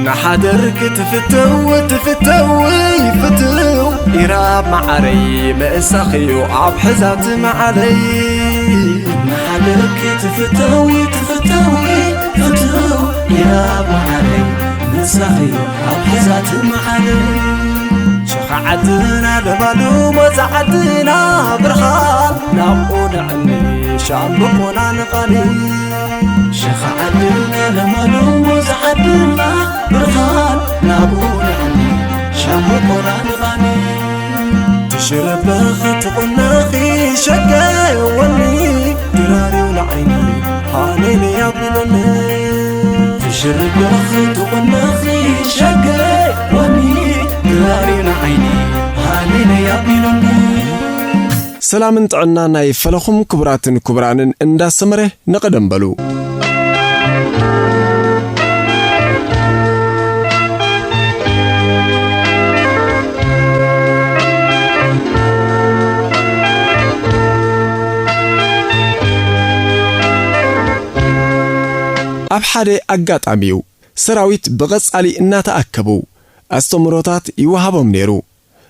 ንሓደር ክትፍተው ትፍተው ፍትው ኢራብ መዓረይ ምእሳኽዮ ኣብ ሕዛት መዓለይ። ንሓደር ክትፍተው ትፍተው ፍትው ኢራብ መዓረይ ምእሳኽዮ ኣብ ሕዛት መዓለይ። ሸኻ ዓድና ለባሉ ሞዛ ዓድና ብርኻ ናብኡ ንዕኒ ሻምብቆና ንቓኒ። ሸኻ ዓድና ለማሉ ሞዛ ዓድና ብርኻ ናብኡ ንዕኒ ሻምብቆና ንቓኒ። ትሽረበኺ ትቑነኺ ሸገወኒ ድራሪው ንዓይኒ ሃሌሉያ ብለኒ። ትሽርበኺ ትቑነኺ ሸገወኒ ድራሪው ንዓይኒ ሃሌሉያ ብለኒ። ሰላምን ጥዕና ናይ ፈለኹም ክቡራትን ክቡራንን እንዳሰመረ ንቐደም በሉ። ኣብ ሓደ ኣጋጣሚ እዩ ሰራዊት ብቐጻሊ እናተኣከቡ ኣስተምህሮታት ይወሃቦም ነይሩ።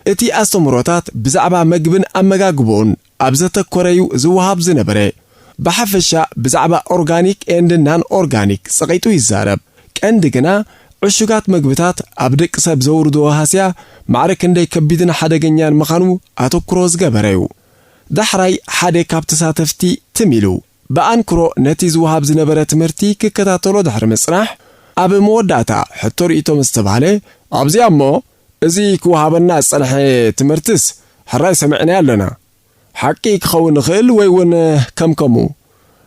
እቲ ኣስተምህሮታት ብዛዕባ መግብን ኣመጋግቦኡን ኣብ ዘተኮረዩ ዝወሃብ ዝነበረ። ብሓፈሻ ብዛዕባ ኦርጋኒክ ኤንድ ናን ኦርጋኒክ ጸቒጡ ይዛረብ። ቀንዲ ግና ዕሹጋት መግብታት ኣብ ደቂ ሰብ ዘውርድዎ ሃስያ ማዕረ ክንደይ ከቢድን ሓደገኛን ምዃኑ ኣተኩሮ ዝገበረ እዩ። ዳሕራይ ሓደ ካብ ተሳተፍቲ ትም ኢሉ። ብኣንክሮ ነቲ ዝወሃብ ዝነበረ ትምህርቲ ክከታተሎ ድሕሪ ምጽናሕ፣ ኣብ መወዳእታ ሕቶ ርእይቶ ምስ ተባህለ፣ ኣብዚኣ እሞ፣ እዚ ክወሃበና ዝጸንሐ ትምህርትስ ሕራይ ሰሚዕናዮ ኣለና። ሓቂ ክኸውን ይኽእል ወይ እውን ከም ከምኡ።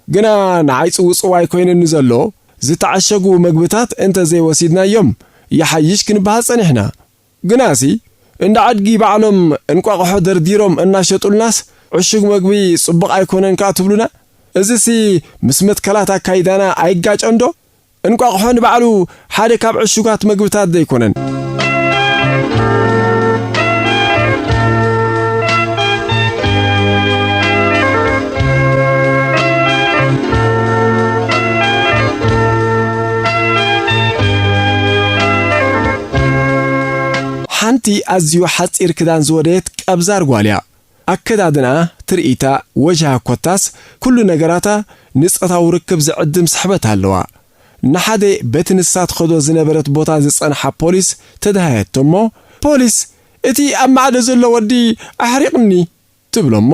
ግና ንዓይ ጽውጽዋይ ኮይኑኒ ዘሎ፣ ዝተዓሸጉ መግብታት እንተ ዘይወሲድናዮም ይሓይሽ ክንበሃል ጸኒሕና። ግናሲ፣ እንዳ ዓድጊ ባዕሎም እንቋቑሖ ደርዲሮም እናሸጡልናስ፣ ዕሹግ መግቢ ጽቡቕ ኣይኮነን ከኣ ትብሉና? እዚሲ ምስ መትከላት ኣካይዳና ኣይጋጨንዶ? እንቋቑሖ ንባዕሉ ሓደ ካብ ዕሹጋት መግብታት ዘይኮነን? ሓንቲ ኣዝዩ ሓጺር ክዳን ዝወደየት ቀብዛር ጓል እያ። ኣከዳድና፣ ትርኢታ፣ ወጅሃ ኮታስ ኩሉ ነገራታ ንጾታዊ ርክብ ዝዕድም ስሕበት ኣለዋ። ንሓደ በቲ ንሳ ትኸዶ ዝነበረት ቦታ ዝጸንሓ ፖሊስ ተደሃየቶ እሞ፣ ፖሊስ፣ "እቲ ኣብ ማዕዶ ዘሎ ወዲ ኣሕሪቕኒ" ትብሎ እሞ፣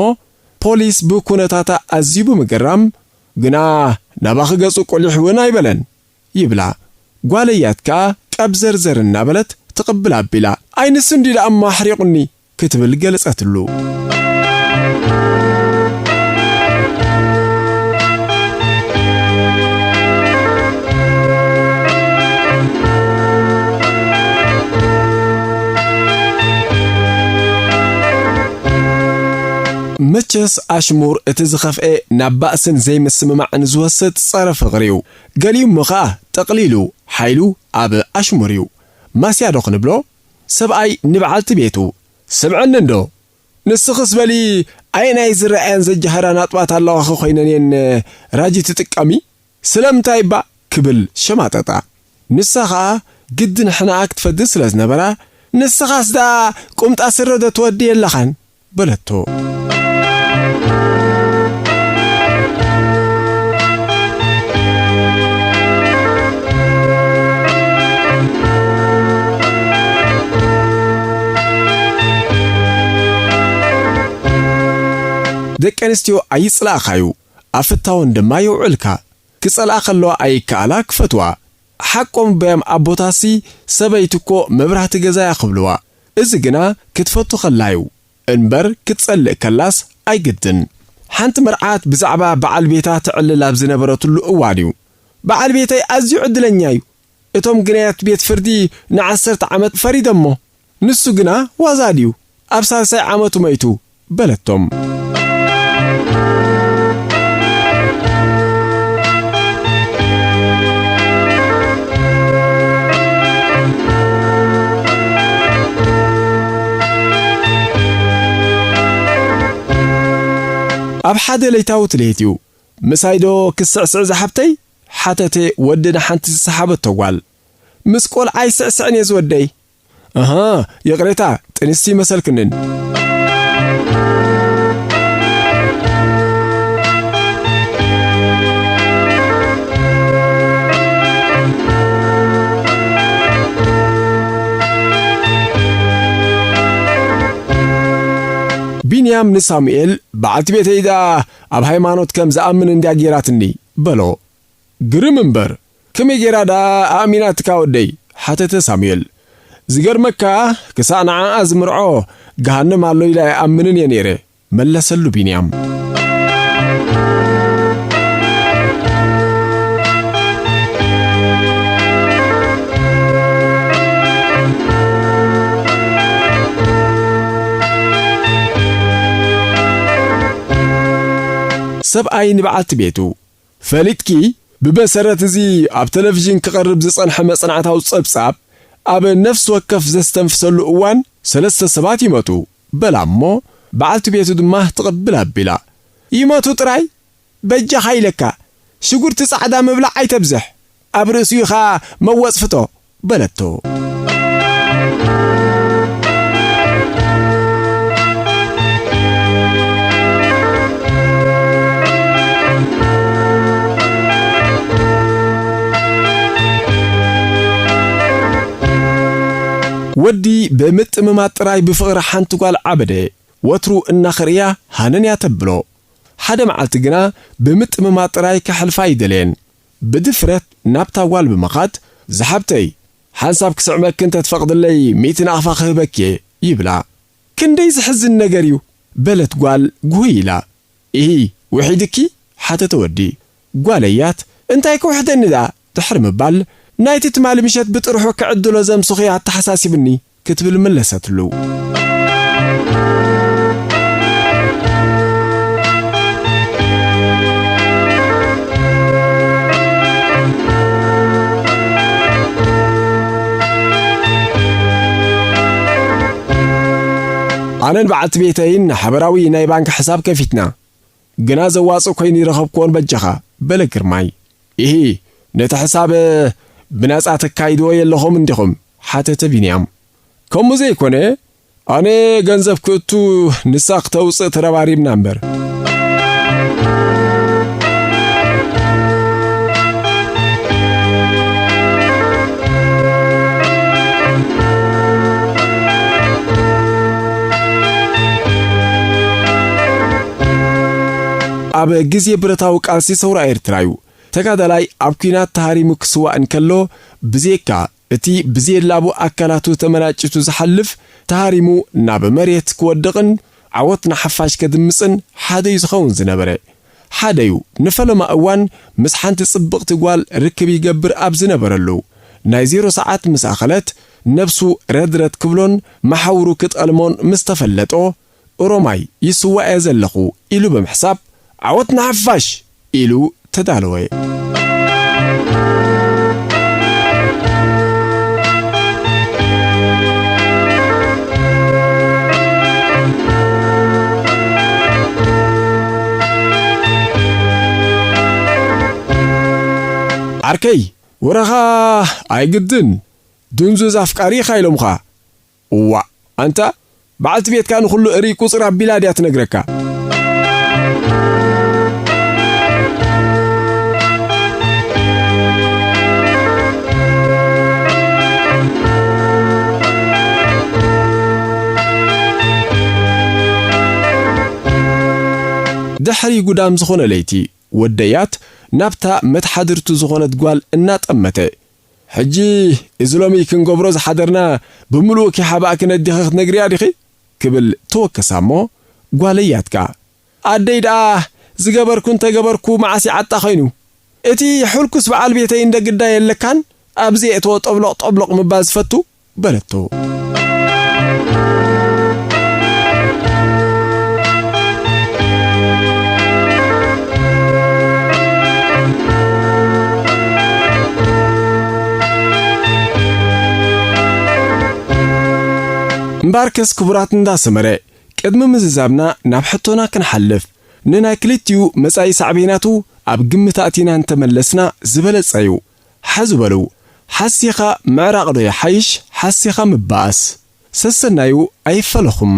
ፖሊስ ብኩነታታ ኣዝዩ ብምግራም፣ "ግና ናባኺ ገጹ ቁሊሕ እውን ኣይበለን" ይብላ። ጓለያት ከኣ ቀብዘርዘር እናበለት ትቕብል ኣቢላ፣ "ኣይ ንሱ እንዲ ደኣ እሞ ኣሕሪቑኒ" ክትብል ገለጸትሉ። መቸስ ኣሽሙር እቲ ዝኸፍኤ ናብ ባእስን ዘይምስምማዕን ዝወስድ ጸረ ፍቕሪ እዩ። ገሊኡ እሞ ኸኣ ጠቕሊሉ ሓይሉ ኣብ ኣሽሙር እዩ። ማስያ ዶ ክንብሎ? ሰብኣይ ንበዓልቲ ቤቱ፣ "ስምዕኒ እንዶ፣ ንስኽስ በሊ ኣየናይ ዝረኣያን ዘጃህራን ኣጥባት ኣለዋኺ ኮይነን እየን ራጂ ትጥቀሚ? ስለምንታይ እባ?" ክብል ሸማጠጣ። ንሳ ኸኣ ግድን ሕነኣ ክትፈዲ ስለ ዝነበራ፣ "ንስኻስ ደኣ ቁምጣ ስረ ዶ ትወዲ የለኻን?" በለቶ። ደቂ ኣንስትዮ ኣይጽላእኻዩ፣ ኣፍታወን ድማ የውዕልካ። ክጸልኣ ከለዋ ኣይከኣላ ክፈትዋ። ሓቆም በያም ኣቦታሲ ሰበይቲ እኮ መብራህቲ ገዛ እያ ክብልዋ። እዚ ግና ክትፈቱ ከላ እዩ። እምበር ክትጸልእ ከላስ ኣይግድን። ሓንቲ መርዓት ብዛዕባ በዓል ቤታ ትዕልል ኣብ ዝነበረትሉ እዋን እዩ። "በዓል ቤተይ ኣዝዩ ዕድለኛ እዩ። እቶም ግናያት ቤት ፍርዲ ንዓሰርተ ዓመት ፈሪዶሞ። ንሱ ግና ዋዛ ድዩ? ኣብ ሳልሳይ ዓመቱ መይቱ" በለቶም። ኣብ ሓደ ለይታዊ ትልሂት እዩ። "ምሳይ ዶ ክስዕስዕ ዝሓብተይ?" ሓተተ ወዲ ንሓንቲ ዝሰሓበቶ ጓል። ምስ ቆልዓ ኣይስዕስዕን እየ ዝወደይ። ኣሃ፣ ይቕሬታ፣ ጥንስቲ መሰልክንን። ቢንያም ንሳሙኤል፣ "በዓልቲ ቤተይ ደኣ ኣብ ሃይማኖት ከም ዝኣምን እንድያ ጌራትኒ" በሎ። "ግርም እምበር፣ ከመይ ጌራ ደኣ ኣእሚናትካ ወደይ?" ሓተተ ሳሙኤል። "ዝገርመካ፣ ክሳዕ ንዓኣ ዝምርዖ ገሃነም ኣሎ ኢለ ኣይኣምንን እየ ነይረ" መለሰሉ ቢንያም። ሰብኣይ ንበዓልቲ ቤቱ፣ "ፈሊጥኪ፣ ብመሰረት እዚ ኣብ ቴሌቪዥን ክቐርብ ዝጸንሐ መጽናዕታዊ ጸብጻብ፣ ኣብ ነፍሲ ወከፍ ዘስተንፍሰሉ እዋን ሰለስተ ሰባት ይመቱ" በላ እሞ፣ በዓልቲ ቤቱ ድማ ትቕብል ኣቢላ፣ "ይመቱ ጥራይ? በጃኻ ኢለካ፣ ሽጉርቲ ጻዕዳ ምብላዕ ኣይተብዝሕ፣ ኣብ ርእሱ ኢኻ መወጽፍቶ" በለቶ። ወዲ ብምጥምማት ጥራይ ብፍቕሪ ሓንቲ ጓል ዓበደ። ወትሩ እናኸርእያ ሃነን እያ ተብሎ። ሓደ መዓልቲ ግና ብምጥምማት ጥራይ ከሕልፋ ኣይደለየን። ብድፍረት ናብታ ጓል ብምኻድ፣ "ዝሓብተይ፣ ሓንሳብ ክስዕመኪ እንተ ትፈቕድለይ ሚእቲ ናቕፋ ክህበኪ እየ" ይብላ። "ክንደይ ዝሕዝን ነገር እዩ!" በለት ጓል ጉህይ ኢላ። "ኢሂ፣ ውሒድኪ?" ሓተተ ወዲ። ጓለያት፣ "እንታይ ክውሕደኒ ደኣ?" ድሕሪ ምባል፣ "ናይቲ ትማሊ ምሸት ብጥርሑ ክዕድሎ ዘምስኹ እያ ኣተሓሳሲብኒ" ክትብል መለሰትሉ። ኣነን በዓልቲ ቤተይን ሓበራዊ ናይ ባንክ ሕሳብ ከፊትና። ግና ዘዋጽእ ኮይኑ ይረኸብክዎን በጃኻ፣ በለ ግርማይ። ኢሂ፣ ነቲ ሕሳብ ብናጻ ተካይድዎ የለኹም እንዲኹም? ሓተተ ቢንያም። ከምኡ ዘይኮነ፣ ኣነ ገንዘብ ክእቱ ንሳ ክተውጽእ ተረባሪብና እምበር። ኣብ ግዜ ብረታዊ ቃልሲ ሰውራ ኤርትራ እዩ። ተጋዳላይ ኣብ ኲናት ተሃሪሙ ክስዋእ እንከሎ፣ ብዜካ እቲ ብዜላቡ ኣካላቱ ተመናጭቱ ዝሓልፍ፣ ተሃሪሙ ናብ መሬት ክወድቕን ዓወት ንሓፋሽ ከድምጽን ሓደ እዩ ዝኸውን ዝነበረ። ሓደ እዩ ንፈለማ እዋን ምስ ሓንቲ ጽብቕቲ ጓል ርክብ ይገብር ኣብ ዝነበረሉ፣ ናይ ዜሮ ሰዓት ምስ ኣኸለት፣ ነብሱ ረድረድ ክብሎን መሓውሩ ክጠልሞን ምስ ተፈለጦ፣ "ኦሮማይ ይስዋእ እየ ዘለኹ" ኢሉ ብምሕሳብ፣ "ዓወት ንሓፋሽ!" ኢሉ ተዳለወ። ዓርከይ፣ ወረኻ ኣይግድን፣ ድንዙዝ ኣፍቃሪ ኢኻ ኢሎምኻ። እዋእ፣ ኣንታ በዓልቲ ቤትካ ንኹሉ እርይ ቁጽር ኣቢላ ድያ ትነግረካ? ድሕሪ ጉዳም ዝኾነ ለይቲ፣ ወደያት ናብታ መተሓድርቱ ዝኾነት ጓል እናጠመተ፣ "ሕጂ እዚ ሎሚ ክንገብሮ ዝሓደርና ብምሉኡ ኪሓባእክን ኣዴኺ ክትነግርያ ዲኺ?" ክብል ተወከሳ እሞ፣ ጓለያት ከኣ፣ "ኣደይ ደኣ ዝገበርኩ እንተገበርኩ መዓስ ይዓጣ ኸይኑ? እቲ ሕልኩስ በዓል ቤተይ እንደ ግዳይ የለካን ኣብዚ የእትዎ ጠብሎቕ ጠብሎቕ ምባል ዝፈቱ?" በለቶ። እምበኣርከስ ክቡራት እንዳ ሰመረ፣ ቅድሚ ምዝዛምና ናብ ሕቶና ክንሓልፍ፣ ንናይ ክልቲኡ መጻኢ ሳዕቤናቱ ኣብ ግምት ኣእቲና እንተመለስና ዝበለጸ እዩ። ሕዚ በሉ፣ ሓሲኻ ምዕራቕ ዶ ይሓይሽ ሓሲኻ ምባኣስ? ሰሰናዩ ኣይፈለኹም።